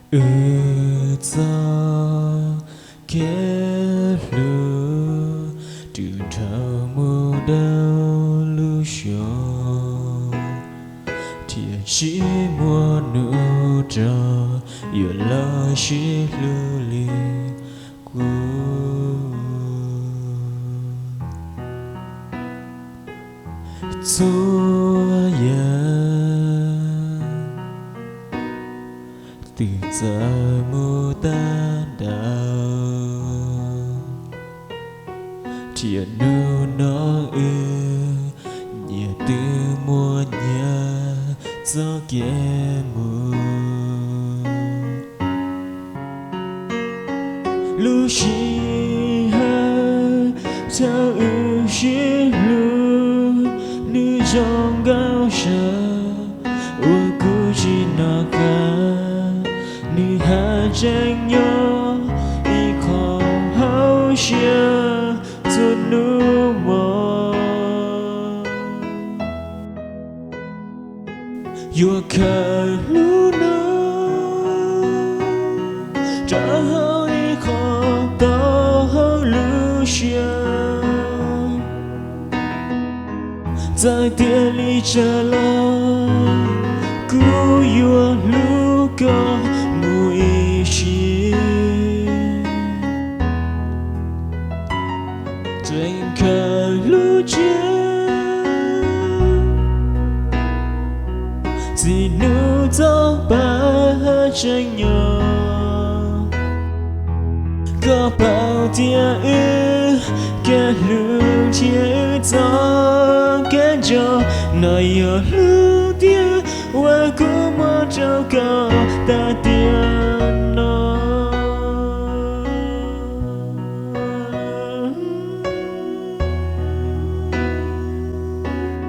Wb txoj kev hlub rwm dhau mus dua lub xyoo, thiaj tsis muaj hnub rov yuav los sib hlub li kuv. Txhua yam twb txawm mus tag nrho, thiab hnub no wb nyias twb muaj nyias txoj kev mus. Lub sij hawm thaum wb sib hlub, nws zoo nkauj sav uas kuv tsis nco qab. Nws haj tseem nyob ib qho hauv siab txhua hnub mog. Yuav khaws hnub no rau hauv ib qho tau hauv lub siab. Txawm tiag li cas los kuv yuav hlub koj mus ib sim. Tseem khaws lub tswv txij hnub txoj pa tseem nyob. Koj paub tias wb kev hlub thiab wb txoj kev nco, no yog lub ntiag uas kuv muab rau koj tas tiag.